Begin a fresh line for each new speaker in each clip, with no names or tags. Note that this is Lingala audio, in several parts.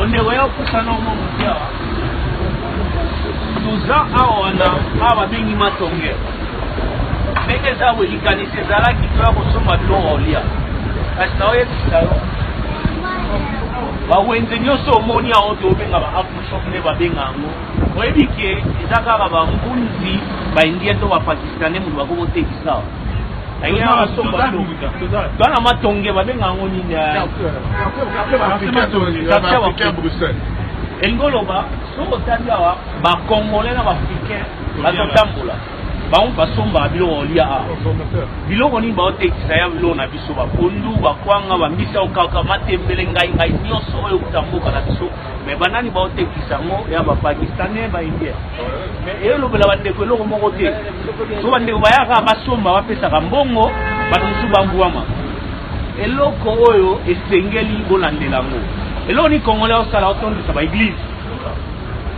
Bondeko ya kopusana omo moke awa. Toza awa na awa babengi matonge. Ndenge eza boye likanisi ezalaki toya kosomba biloko kolia. Kasi naoyebisa yo bawenze nyonso omoni yango tobenga ba afroshop nde babenga yango oyebi ke eza kaka bambunzi baindien to bapakistanais moto bakoki kotekisa toa na matonge babenga yango nini elingi oloba soki otali awa bacongolais na baafricain bazotambola bango basombaka biloko kolia awa biloko nini baotekisa ya biloko na biso bapondu bakwanga bambisi okaka matembele ngai ngai nyonso oyo okuta mboka na biso me banani baotekisa yango ya bapakistanais baindien me elobela bandeko eloko moko te so bandeko bayaka basomba bapesaka mbongo bato mosusu bambwama eloko oyo esengeli bolandela yango eloko nini congolais osala otondisa baeglize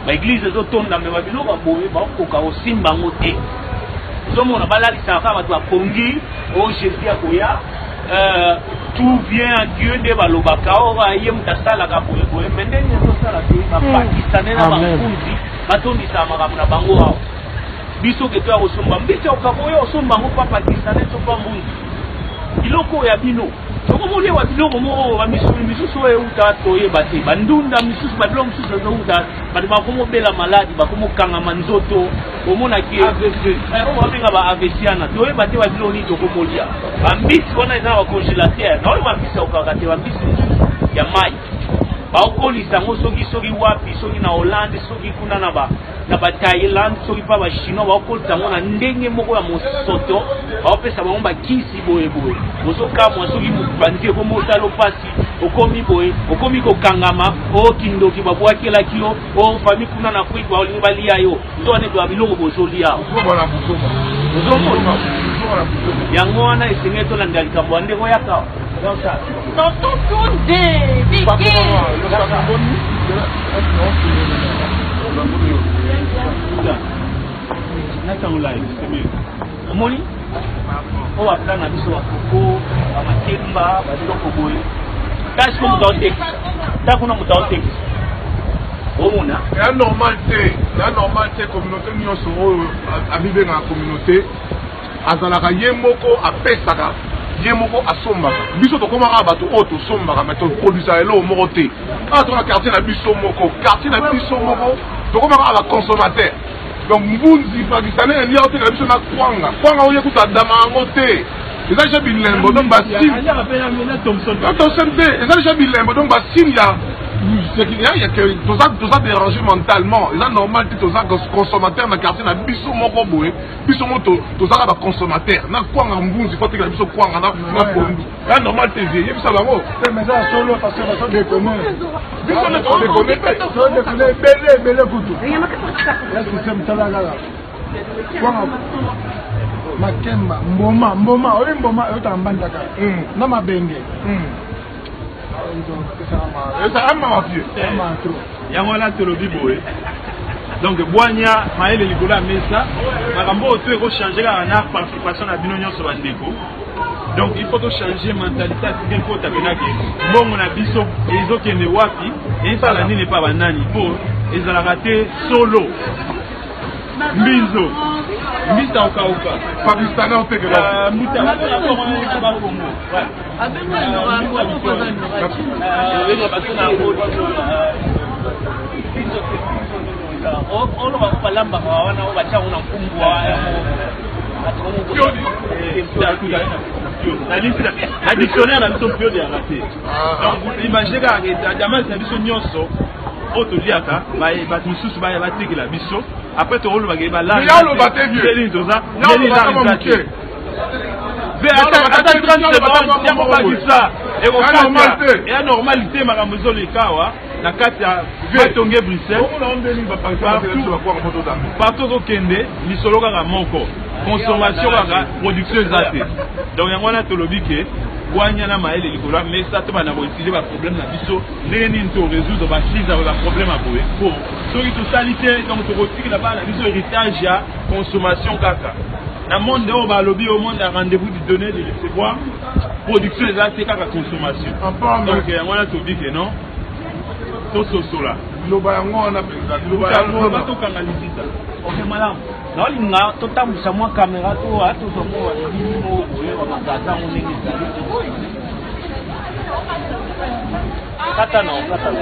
baeglize ezotonda me babiloko ya boye bakoka kosimba yango te ozomona balalisaka kaka bato bapongi o oh, jésus akoya euh, tout vient à Dieu nde balobaka oyo oh, ye moto asalaka boye boye me ndenge ezosala te bapakistanais na bakunzi batondisaka makambo na bango awa biso ke toya kosomba mbisi ya kokaka oyo osomba yango pa pakistanais to pa mbunzi biloko oyo ya bino tokomolia biloko moko bamisuni misusu oyo euta toyeba te bandunda misusu babiloko mosusu ezouta bato bakomobela maladi bakomokangama nzoto omonaki avc eh, oyo babenga ba avc wana toyeba te babiloko nini tokomolia bambisi wana eza na bacongélateur naoyo bambisi akokaka te bambisi mosusu ya mai baokolisa yango soki soki wapi soki na hollande soki kuna na ba na ba Thaïlande soki pa ba chinois baokolisa yango na ndenge moko ya mosoto baopesa bango bakisi boye boye ozokamwa soki mopanzi ekomi osala mpasi okomi boye okomi kokangama o kindoki babwakelaki yo o fami kuna na Afrique baolingi balia yo nzo wana eto ya biloko bozolia ozomona yango wana esengeli tolanda likambo ya ndeko yaka
Tonton Tunde, Biki.
Omoni oyo baplan na biso bakoko bamakemba babiloko boye ta siko moto aotekisa ta kuna moto aotekisa omona
ya normal te ya normal te communauté nyonso oyo amibengaka communauté azalaka ye moko apesaka ye moko asombaka biso tokomaka bato oyo tosombaka me toproduisaka eloko moko te awa toka quartier na biso moko quartier na biso moko tokomaka baconsommateur donc mbunzi pakistanais elia otekela biso na kwanga kwanga oye kutu adama yango te eza deja bilembo donc basigne thomson te eza deja bilembo donc basigne ya toza déranger mentalement eza normal te toza consommateur na quartier na biso moko boye biso moko tozaka ba consommateur na kwanga mbunzi fo atekela biso kwanga na pondu ya normal te vie yebisa bango
solo parce que bazo déconne
biso nde todekone te
todekone ebele ebele kutu ya système tala kaka kwanga makemba mboma mboma oyebi mboma eyotaka mbandaka hmm. na mabenge hmm.
Ezalaka mawa vieux.
Yango wana tolobi boye donc bwanya mayele likolo ya mesa makambo oyo to ekochange kaka na participation na bino nyonso bandeko donc il faut tochange mentalité africain kota penaki mbongo na biso ezokende wapi esala nini epa banani mpo ezalaka te solo mbinzo mbisa okauka
pakistanais otekela
mbuta bakongo
Ono bango balambaka wana oyo batya yango na nkumbwa
na dictionnaire na biso mpiodi yaka te donc imagine kaka damasi na biso nyonso oyo toliaka bato mosusu baya batekela biso après tokolobaka
balaloba te vieux
toza te ata 30 seconde ya kobakisa ekokata eya normal te makambo ezoleka awa na kati ya matonge bruxelles partout ozokende lisolo kaka moko consommation kaka production eza te donc yango wana tolobi ke bwanya na mayele likolo ya mesa tobanda koétudie baproblème na biso ndenge nini to résoudre bacrise ya baproblème ya boye po soki tosali te donc tokotikela bana na biso héritage ya consommation kaka na monde oyo balobi au monde ya rendez-vous du donner de recevoir production eza te kaka consommation donc yango wana tobi ke non. Tososola.
Liloba yango wana mpenza, liloba yango
Loba
wana.
tokanga lizita.
Ok, malamu. Naolinga totambwisa mwa kamera to tozwa mwa balili moko boye bamagasin yango ndenge ezali. Kata na kata na.